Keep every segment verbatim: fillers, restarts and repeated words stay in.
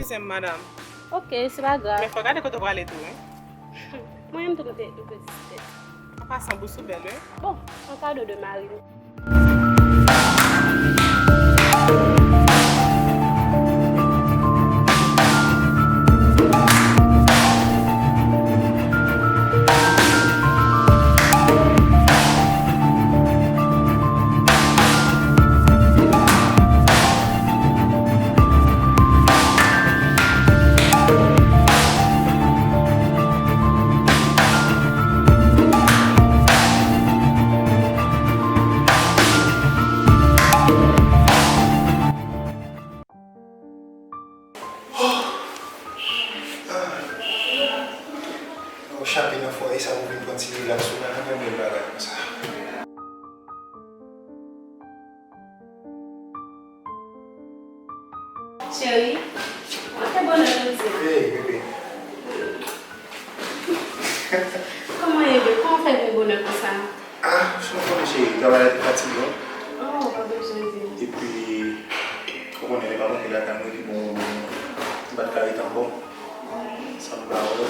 Sè m, madanm. Ok, se pa grav. Men fò w gade kote w prale tou, wi. Mwen menm tou, m te, m te diskrèt. An pasan, bous ou bèl, wi. Bon, an kado de mari m. Ou chape nan fwaye sa pou vin pran ti rilaks ou la, nan yon bèl bagay konsa. Cheri, mwen fè bonè jodi a. Hey, bebe. Kòman ye, bebe? Kòman w fè vin bonè konsa? Ah, si w konnen, cheri, travay la te fatigan. Oh, pa bezwen di m. Epi, ou konnen, lè m ap rantre lakay mwen, epi bon, m pa t ka ret ankò. Sa m pa wè.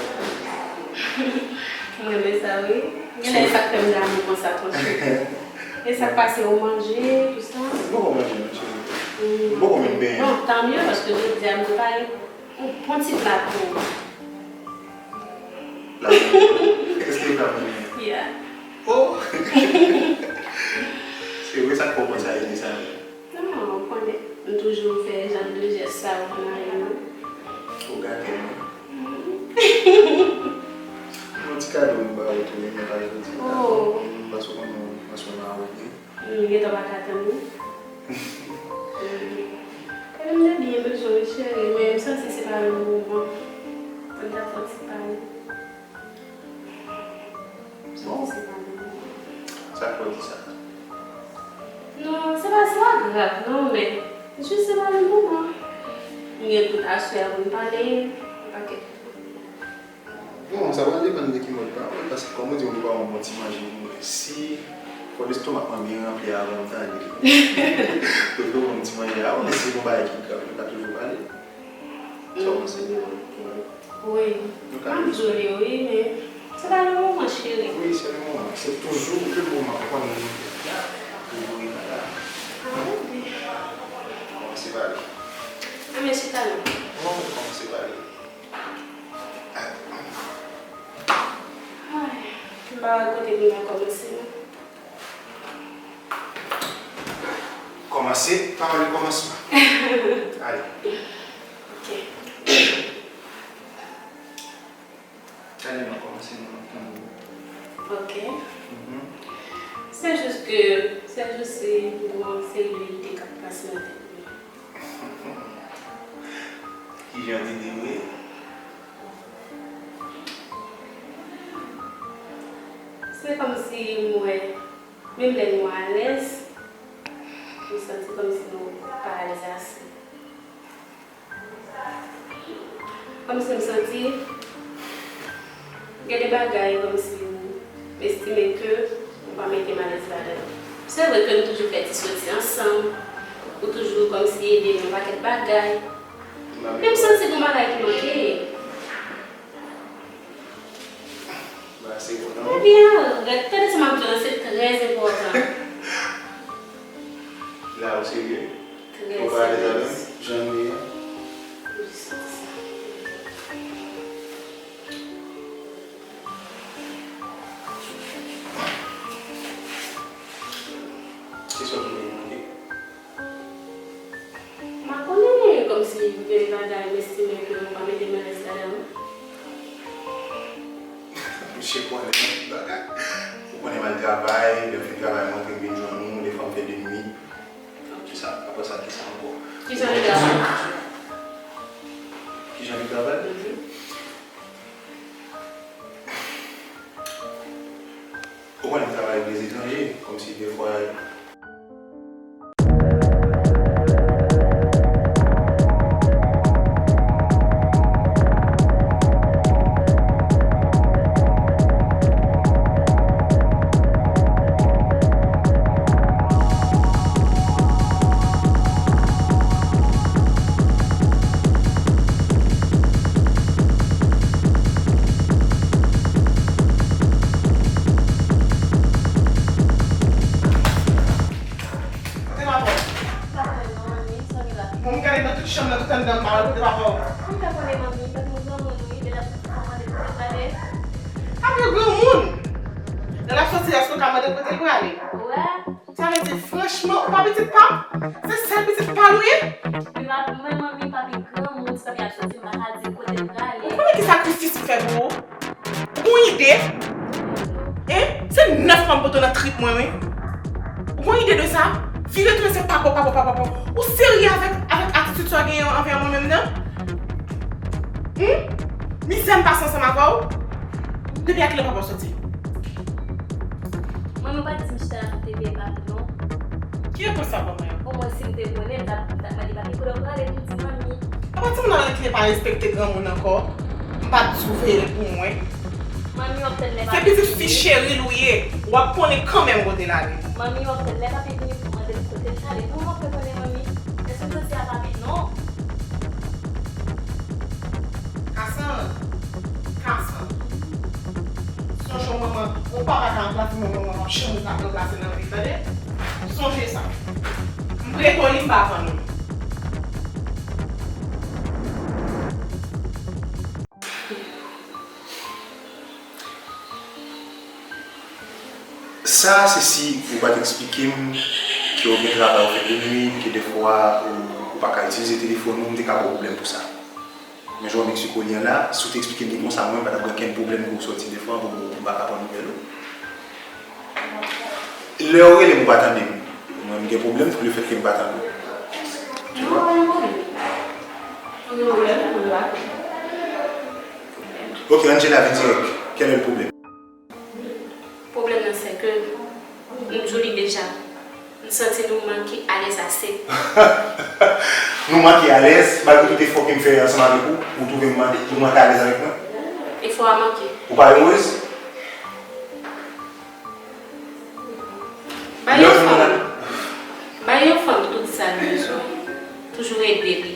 M renmen sa, wi. Genlè e sa k fè m damou konsa, tonton. E sa k pase, ou manje, tout sa? M poko manje, non, cheri. M poko menm benyen. Bon, tan mye, paske jodi a m prepare yon bon ti pla pou ou. La, èske w ka manje? Yeah. Oh! Se vre, sa k fè w panse a ide sa menm? Non, ou konnen, m toujou fè jan de jès sa yo pou mari m. Ou gate m. Yon ti kado m ba ou tou, wi, men pa jodi. Oh. Paske w konnen, paske w mawon, wi. M gentan pa ka tann, wi. Kè m te byen bezwen w, cheri, men m santi se pa le moman. Mwen ta fè ti pale. Bon. Sa k fè w di sa? Non, se pa, se pa grav, non, men jis se pa le moman. M gen tout aswè a pou n pale, yon pakèt. Bon, sa pral depann de ki mòd pawòl, paske kòm ou di, ou pa yon bon ti manje pou mwen. Si fò lestomak mwen byen ranpli avan m tande. Fò m ti manje avan, men si gon bagay ki grav, nou ka toujou pale. Sa w panse? Wi. M ap di w li, wi, men se pa le moman, cheri. Wi, se le moman. Se toujou le moman. Ou konnen nou fèt la. Toujou wi, la. Ah, wi. Kòmanse pale. Ah, men chita non. Non, kòmanse pale. Ay, m pa wè kote pou m ta kòmanse, non. Kòmanse pa yon kòmansman. Ale. Ok. Talè m ap kòmanse nan tan. Ok. Mhm. Se jis ke, se jis se yon seri de lide k ap pase nan tèt mwen. Ki jan lide w ye? Se kòmsi m wè, menm lè nou alèz, m santi kòmsi nou pa alèz ase. Kòmsi m santi gen de bagay kòmsi m estime ke ou pa mete m alèz ladan l. Se vre ke nou toujou fè ti soti ansanm, ou toujou kòmsi ede m nan pakèt bagay. Men m santi gon bagay ki manke. Bagay se bon, non? Ebyen, arèt. Tande sa m ap di w la, se trè enpòtan. La, ou serye? Trè serye. Ou pa alèz avè m? Jan nou ye a? Wi, se sa. Kisa w toujou mande? M pa konnen, kòmsi gen de bagay m estime ke ou pa mete m alèz ladan l. Mesye konnen tout bagay. Ou konnen m al travay, lè m fin travay, m rantre, m vin jwenn ou, defwa m fè de nuit. Kisa, apre sa, kisa ankò? Ki jan de travay? Ki jan de travay? Ou konnen m travay pou lezetranje, kòmsi defwa. Gade nan tout chanm nan, tout anndan, m pa wè l kote papa w. Kòm sa konnen manmi, pa t yon granmoun, wi, lè l ap soti, sa mande kote l prale. Ap yon granmoun! Lè l ap soti, èske w ka mande l kote l prale? Wè. Sa vle di, franchman, ou pa pitit pa m? Se sèl pitit pa l ou ye? Wi, ma, mwen, manmi, papi granmoun, si papi ap soti, m pa ka di l kote l prale. Ou konnen ki sakrifis m fè pou ou? Ou gon ide? Hein? Se nèf mwa m pote w nan trip mwen, wi. Ou gon ide de sa? Vire tounen se papa, papa, papa, papa. Ou serye avèk, avèk atitid sa w genyen anvè mwen menm nan? Hmm? Mizè m pase ansanm avè w? Depi a kilè papa w soti? Mwen, mwen pa t di m chita la pou te peye papi, non. Ki repons sa ban mwen an? Omwen, si m te konnen, m t ap, m t ap mande papi kote w prale pou m di manmi. Apa timoun nan ki pa respekte granmoun ankò? M pa t di w veye l pou mwen. Manmi, w ap tann lè papi vini. Se pitit fi cheri l ou ye. W ap konnen kanmenm kote l ale. Manmi, w ap tann lè papi vini pou mande l kote l prale. Kòman w ap fè konnen, manmi? Èske w soti a papi? Non. Kasan, Kasan. Sonje yon manman, yon papa ka ranplase yon manman, w ap janm ka ranplase nan vi, tande? Sonje sa. M prete w li, m pa vann ou li. Sa, se si ou pa t eksplike m ke w gen travay ou fè de nuit, ke dèfwa ou, ou pa ka itilize telefòn ou, m te ka ba w pwoblèm pou sa. Men jan w Meksiko li an la, si w te eksplike m li konsa, mwen, m pa t ap gen okenn pwoblèm pou w sòti dèfwa pou m pa ka pran nouvèl ou. Lè w rele m, ou pa tande m. Mwen, m gen pwoblèm pou lefètke m pa tande w. Non, pa gen pwoblèm. Ou gen pwoblèm, ou gen pwoblèm. Ok, Angela, vin dirèk. Quel est le problème? Pwoblèm nan, se ke, m di w li deja, m santi nou manke alèz ase. Nou manke alèz, malgre tout efò ke m fè ansanm avèk ou, ou twouve m manke, ou manke alèz avèk mwen? Efò a manke. Ou pa erez? Bay yon fanm, bay yon fanm tout sa l bezwen. Toujou ede li.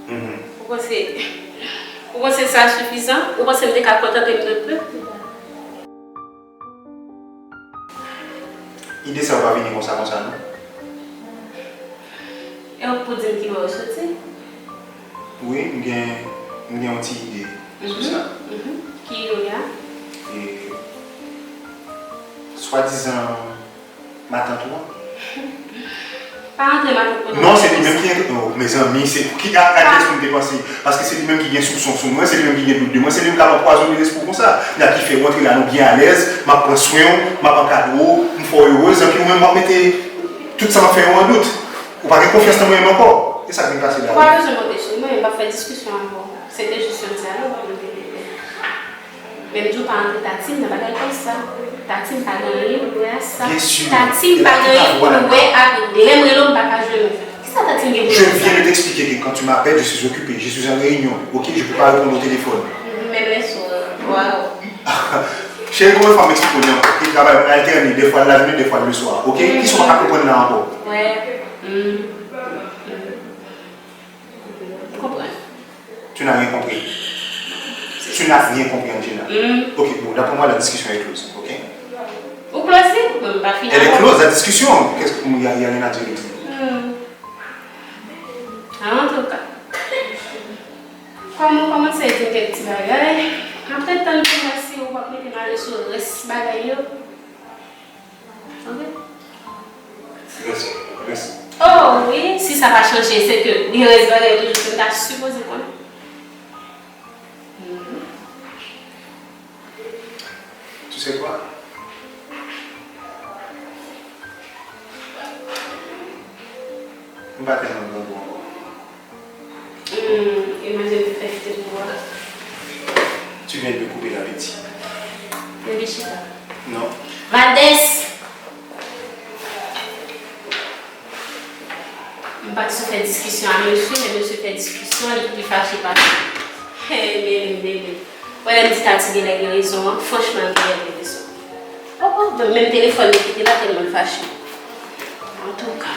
Mhm. Ou panse, ou panse sa sifizan? Ou panse m te ka kontante m de pe? Ide sa yo pa vini konsa, konsa, non. E w pou di m ki bò yo soti? Wi, m gen, m gen yon ti ide sou sa. Mhm. Ki ide w la? E, swadizan matant ou an. Pa rantre matant mwen nan bagay sa. Non, se li menm ki ent-, oh, mezanmi, se ki a-, adrès pou m te panse? Paske se li menm ki gen soupson sou mwen, se li menm ki gen dout de mwen, se li menm k ap anpwazonnen lespri w konsa. Nèg ki fè w antre la, nou byen alèz, m ap pran swen w, m ap ankadre w, m fè w erez, epi ou menm w ap mete tout sa m ap fè yo an dout. Ou pa gen konfyans nan mwen menm ankò. E sa k vin pase la. Ou pa bezwen monte sou mwen, m p ap fè diskisyon avè w. Se te jis yon dyalòg pou nou te genyen. Men m di w pa antre Tatim nan bagay konsa. Tatim pa gen anyen pou wè a sa. Tatim pa gen anyen pou wè ak lè m rele w m pa ka jwenn ou. Kisa Tatim gen pou wè ak sa? Je viens de t'expliquer que quand tu m'appelles, je suis occupé, je suis en réunion, ok? Je peux pas répondre au téléphone. Menm lè swa, waw. Cheri, konbyen fwa m eksplike w li ankò? Ki travay mwen altène, dèfwa lajounen, dèfwa leswa, ok? Kisa w pa ka konprann la ankò? Wè. Konprann. Tu n'as rien compris. Tu n'as rien compris, Angela. Mm. Ok, bon, d'après moi, la discussion est close, ok? Ou close li? Bon, m pa fini avè w. Elle est close, la discussion. Qu'est-ce que, il y a, il y a rien à dire ici. Mm. Antouka, kòm ou kòmanse di m kèk ti bagay, m ap ret tann pou m wè si ou p ap mete m alèz sou rès bagay yo. Ok. Rès, rès. Oh wi, si sa pa chanje, se ke gen rès bagay yo toujou, se m ta sipoze konnen. Mhm. Tu sais quoi? M pa tèlman grangou ankò. Hmm, imajine m fè kite pou ou a. Tu viens de me couper l'appétit. Leve chita. Non. Valdès! M pa t sou fè diskisyon a mesye, men mesye fè diskisyon, li pi fache pase m. Hey, men, men, men. Wè, lè m di Tati genlè gen rezon an, franchman, li genlè gen rezon. Oh, oh, menm telefòn li kite la tèlman l fache. Antouka.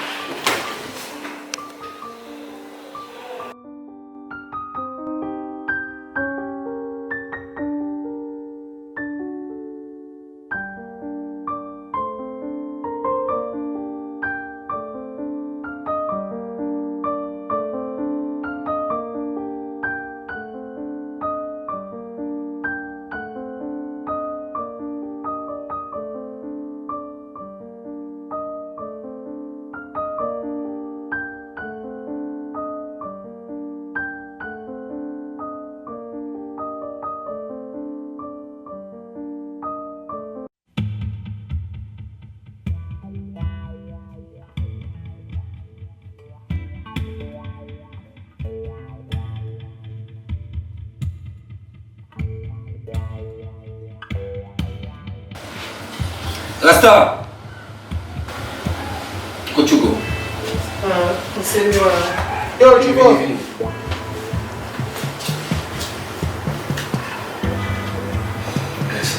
Rasta! Kot Tchouko? Ah, se li la. Yo, Tchouko! Vini, vini, vini. Mèsi.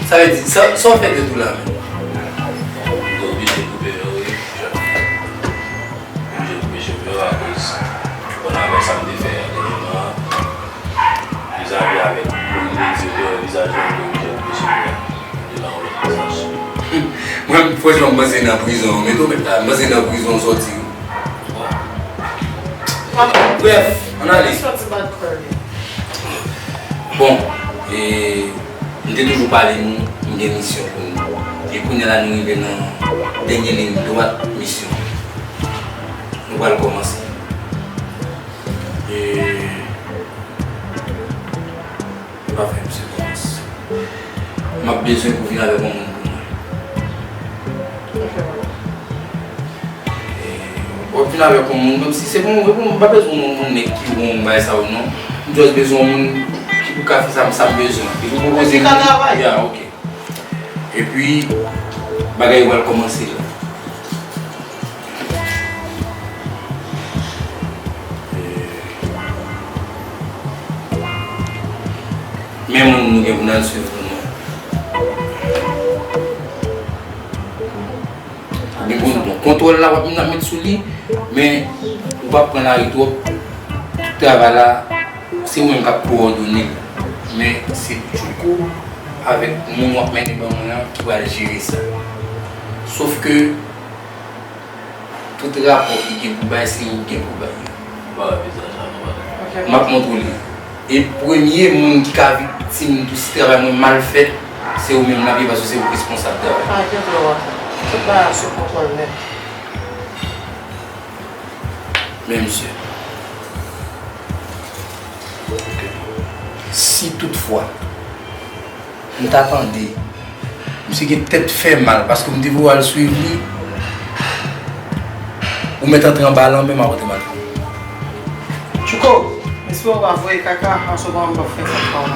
Sa vle di, sa, sa w fè tèt ou la menm? M te oblije koupe yo, wi. M te oblije koupe cheve yo akoz, bon, avèk sa m te fè dènyèman an, vizavi avèk moun m te di yo, vizaj mwen, m te oblije koupe cheve yo. M te nan yon lòt vizaj. Mwen, franchman, m panse nan prizon, men tou, men la, m panse nan prizon w sòti. Bref, ann ale. Bon, e, m te toujou pale nou, m gen misyon pou nou. E kounye a la, nou rive nan dènye liy dwat misyon. Nou pral kòmanse. E, e pa fè misye kòmanse. M ap bezwen pou vin avèk yon moun pou mwen. E, w ap vin avèk yon moun, kòmsi se pou mwen, pou mwen, m pa bezwen yon moun nèg ki bon, bagay sa yo, non. M just bezwen yon moun ki pou ka fè sa, sa m bezwen. E pou pwopoze moun. Ya, ok. Epi, bagay yo pral kòmanse la. E, men moun nou gen pou n al swiv pou nou. Li pou nou bon. Kontwòl la, w ap, n ap met sou li, men ou p ap pran lari twòp. Tout travay la, se ou menm k ap kowòdone l. Men se Tchouko avèk moun w ap mennen ban mwen an ki pral jere sa. Sof ke tout rapò ki gen pou bay, se ou k gen pou bay yo. Ou pa wè vizaj la, non, pa. M ap montre w li. E premye moun ki ka viktim de si travay mwen mal fèt, se ou menm l ap ye, paske se ou k responsab travay. Pa gen dwa. Tout bagay sou kontwòl nèt. Men misye, si toutfwa m ta tande misye gen tèt fè mal, paske m te voye al swiv li. Ou mèt antre anba lanmè, m ap antre m al. Tchouko, m espere w pa voye kaka, an se moman m p ap fè sa pa w.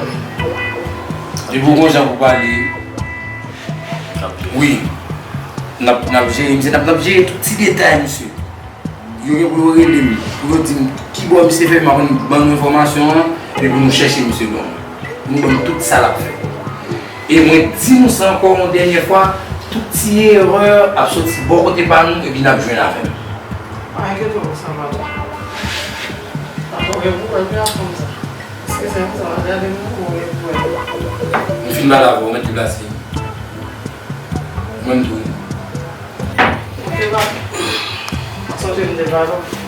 Depi w gon jan pou pale, wi, n ap, n ap jere, misye, n ap, n ap jere tout ti detay, misye. Yo gen pou yo rele m, pou yo di m kibò misye fè, m ap ban nou enfòmasyon an, epi pou nou chèche misye ban mwen. Pou nou ban m tout sa l ap fè. E mwen di nou sa ankò yon dènyè fwa, tout ti erè ap soti bò kote pa nou, epi n ap jwenn avè m. Pa enkyete w, sa va bon. Pa bon, gen pwoblèm, gen ap konn sa. Eskize m, sa va gade m, ou gen pwoblèm. M fin pale avè w, mèt deplase. Mwen m tou. Ok, pa. Sonje m te pale w.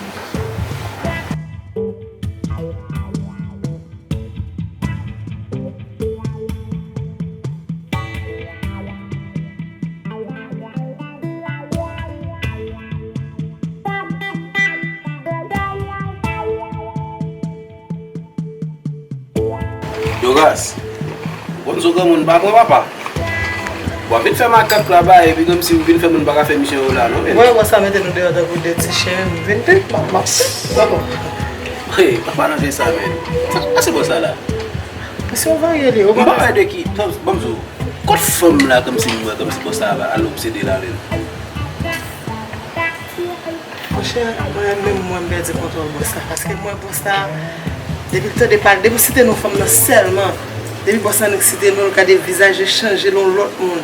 Dorcas, ou konn sou granmoun pa pran papa. W ap vin fè makak la ba, epi kòmsi ou vin fè moun pa ka fè misyon yo la, non, men. Wè, wè sa mete nou deyò tankou de ti chen, vin pip, map, map, pip, papa. Hey, pa, pa nan jan sa, men. Sa k pase bò sa la? Misyon varye li, ou konprann? M pa wè de ki, ban m di w, kot fanm la kòmsi m wè kòmsi bò sa al obsede la menm? Monchè, mwen menm, mwen, m pèdi kontwòl bòs la, paske m wè bòs la, depi l tande pale, depi l site non fanm nan sèlman, depi bòs la annik site non l, gade vizaj li chanje l yon lòt moun.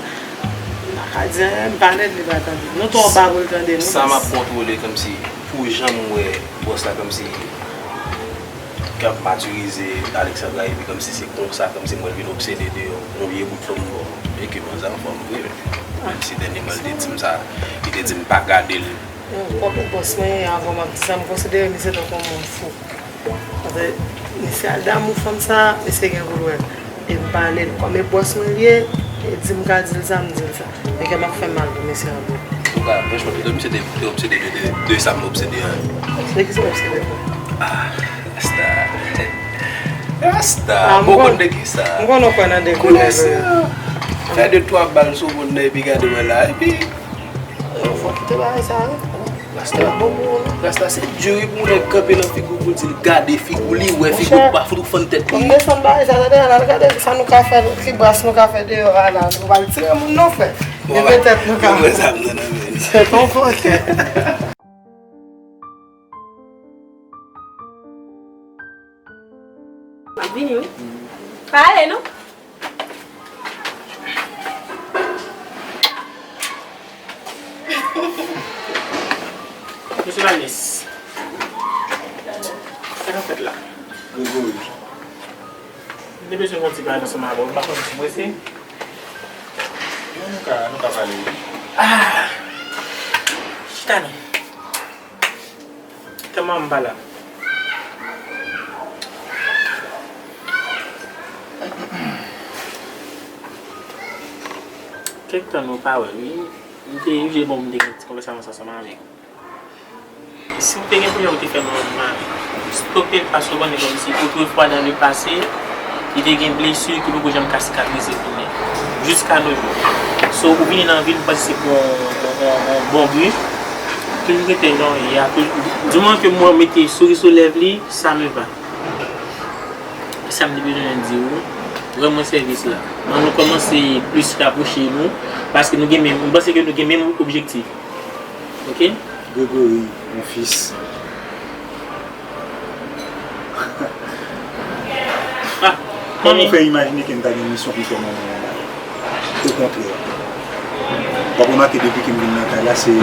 M pa ka di anyen, m pale l, li pa tande. Nou twò ba pou l tande nou. Sa m ap kontwole kòmsi pou jan m wè bòs la kòmsi k ap matirize Alexandra, epi kòmsi se konsa, kòmsi m wè l vin obsede de yon, yon vye bout fanm bò. Epi manzè anfòm vre, menm si dènyèman l te di m sa, li te di m pa gade l. Yon pwòp bòs mwen ye, avan m ap di sa, m konsidere misye tankou yon moun fou. Paske misye al damou fanm sa, misye gen pou l wè. E m pale l. Kòm e bòs mwen li ye, e di m ka di l sa, m di l sa. Men kè m ap fè m mal pou mesye an tou. Antouka, franchman, pito misye te, te obsede de, de, de sa m obsede an. De ki sa w obsede? Ah, Rasta. Rasta, ah, bon, konn de ki sa? M konn ou kwè nan de koulè. Koulè sa. Fè de twa bal sou moun nan epi gade wè la, epi. Yo, fò kite bagay sa, wi. Rasta, rasta se di wi pou yon nèg kanpe nan figi w pou l di l gade figi w, li wè figi w, pa fout ou fann tèt li. Monchè, m desann bagay sa, tande, al gade sa nou ka fè, ti bras nou ka fè deyò a la, nou pral tire moun non frè. Bon, men petèt nou ka. Mwen sa m nan nan men. Se ton fòkè. M ap vini wi. Pa ale non. Mesye Valnes, sa k ap fèt la? Gregory. M te bezwen yon ti pale ansanm avè w, m pa konnen si w prese. Non, nou ka, nou ka pale wi. Ah! Chita non. Kòman m pa la? Kèk tan nou pa wè wi. M te vle bon m te gen ti konvèsasyon sa ansanm avèk ou. Si w te gen pwoblèm ou te fè m lòt mari, stope l paske w konnen kòmsi otrefwa nan le pase, li te gen blesi ki poko janm ka sikatrize kounye a. Jiska no jou. So, ou vini nan vi m, m panse se pou yon, yon, yon, yon bon bi. Toujou rete jan w ye a. Toujou, di moman ke mwen mete souri sou lèv li, sa me va. Sa m te bezwen di w, rann mwen sèvis la. Ann nou kòmanse plis rapwoche nou, paske nou gen menm, m panse ke nou gen menm objektif. Ok? Gregory, mon fils. Ah, kòman w fè imajine ke m ta gen misyon pou fè manman w mal? Okontrè. W ap remake depi ke m vin nan kay la, se,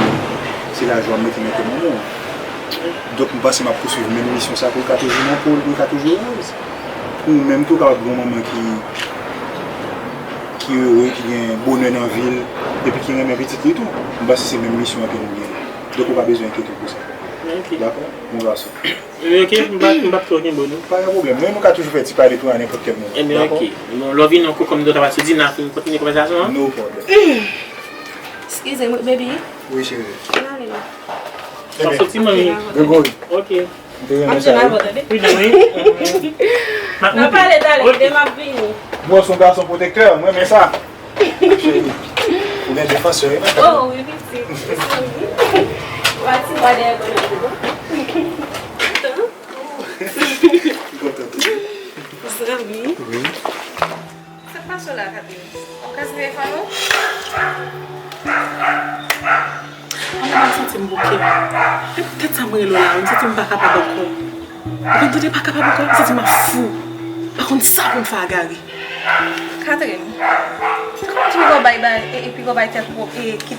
se lajwa m mete nan kè manman w. Donk, m panse m ap pouswiv menm misyon sa pou l ka toujou nan po l, pou l ka toujou erez. Pou ou menm tou, w kapab gen yon manman ki, ki ere, ki gen bonè nan vi l, epi ki renmen pitit li tou. M panse se menm misyon an ke nou gen. Donk, ou pa bezwen enkyete w pou sa. Ok. Dakò? Mon gason. Ok, m pa, m p ap twò kenbe w non. Pa gen pwoblèm. Men nou ka toujou fè ti pale tou a nenpòt kèl moman. Ebyen, ok. Bon, lè w vini ankò kòm nou ta pral sou di, n a fin kontinye konvèsasyon an. No problem. Eskize m, baby. Wi, cheri. Ann ale la. W ap soti, manmi? Gregory. Ok. M te renmen sa, wi. Wi, wi. N a pale talè, kite m ap vini. Bon, se yon gason pwotektè, m renmen sa. Cheri, ou gen defansè, wi, nan kay la. Oh, wi, pitit. Wa ti bwa dèyè kò nan tou. Kontan. Zanmi. Wi. Sa k pase w la, Catherine? W ap kase telefòn ou? Ann, mwen santi m bouke. Depi tèt sa mwen rele w la, m santi m pa kapab ankò. Ou konn tande pa kapab ankò? M santi m ap fou. M pa konn sa pou m fè a Gary. Catherine, kòman ti piga w bay, bay, e, e piga w bay tèt ou, e, ki,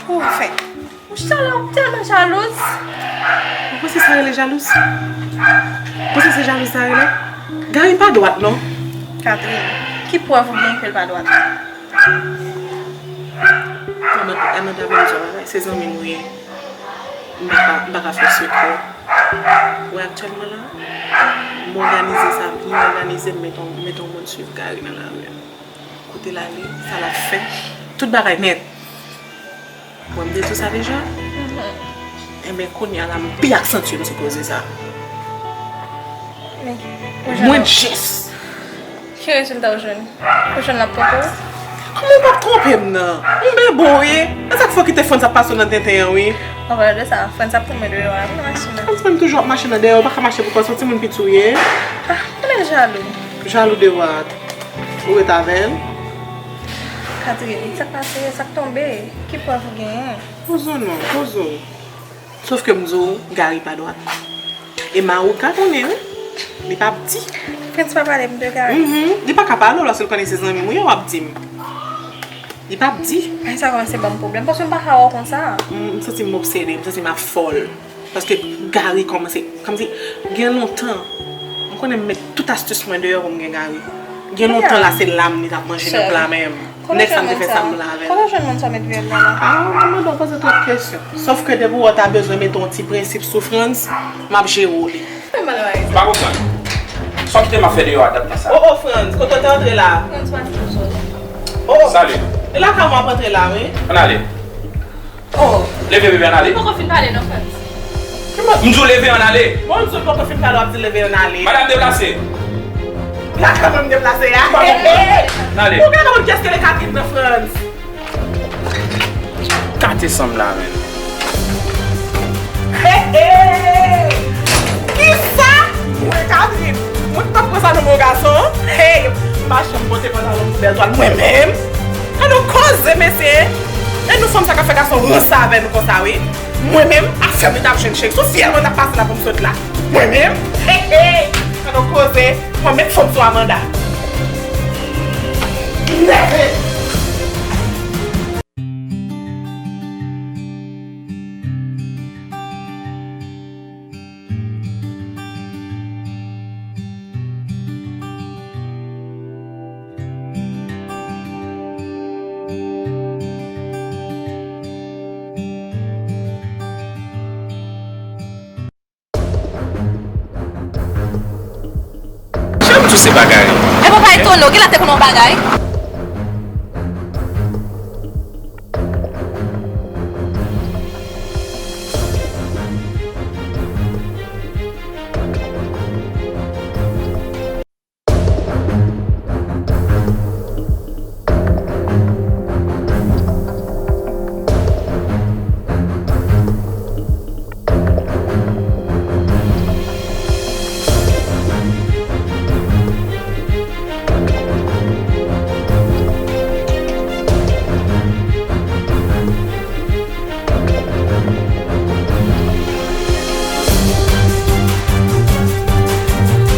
oh, anfen. Ou chita la, ou tèlman jalouz. Ou panse sa rele jalouz? Ou panse se jalouz sa rele? Gary pa dwat non. Catherine, ki prèv ou gen ke l pa dwat? Amanda, Amanda, ban m di w yon bagay, se zanmi m ou ye. M pa ka, m pa ka fè sekrè. Ou wè aktyèlman la, m òganize sa byen òganize, m mete yon, m mete yon moun swiv Gary nan lari a. Kote l ale, sa l ap fè, tout bagay nèt. Bon, m te di w sa deja? Enben, kounye a la, m pi aksantye m sou koze sa. Mwen jès. Ki rezilta w jwenn? Ou jwenn l ap twonpe w? Kòman w p ap twonpe m nan? M bebe w ye. E sa k fè w kite Frantz ap pase w nan tenten an, wi. An palan de sa, Frantz ap tann mwen deyò a, wi, nan machin nan. Frantz menm toujou ap mache nan dèyè, ou pa ka mache pou kò w, se yon timoun piti w ye. Ah, konnen l jalou. Jalou de what? Ou ret avè l? Catherine, sa k pase, sa k tonbe? Ki prèv ou genyen? Poze w non, poze w. Sof ke m di w, Gary pa dwat. E Maroka konnen, wi. Li p ap di. Frantz pa pale m de Gary. Mhm. Li pa ka pale w lòske l konnen se zanmi m ou ye, w ap di m. Li p ap di. Ay, sa kòmanse ban m pwoblèm, paske m pa ka wè w konsa. M, m santi m obsede, m santi m ap fòl. Paske Gary kòmanse, kòmsi, gen lontan, m konnen m met tout astis mwen deyò pou m gen Gary. Gen lontan la, se lam li t ap manje nan pla men m. Nèg sa m te fè sa m la avè l. Kote w jwenn moun sa w met vye l nan la? Ah, manman, w poze twòp kesyon. Sof ke depi w wè w ta bezwen mete yon ti prensip sou Frantz, m ap jere w li. M pa konprann. Sa w kite m ap fè deyò a dat nan sa? Oh, oh, Frantz, kote w te antre la? Frantz pati pou sòl. Oh, oh. Salut. E lakay mwen w ap antre la, wi. Ann ale. Oh. Leve, bebe, ann ale. Li poko fin pale non, Frantz. M di w leve, ann ale. Bon, m di w poko fin pale, w ap di leve, ann ale. Madanm, deplase. Lakay mwen m deplase a. Ann ale. Ou gentan konn kiyès ki rele Catherine nan, Frantz? Kate sanm la, menm. Hey, hey! Kisa? Mwen, Catherine, mwen t ap pran sa nan men yon gason. Hey! M pa janm pote pantalon pou bèl twal mwen menm. Gade yon koze, mesye. E nou fanm sa k ap fè gason ranse avè nou konsa, wi. Mwen menm, afè m li t ap jwenn cheri. Sou fyèl mwen t ap pase la pou m sot la. Mwen menm? Hey, hey! Gade yon koze. Mwen met fanm sou Amanda. Nève! Jan m di w se bagay. E papa etone w, genlè te konn yon bagay.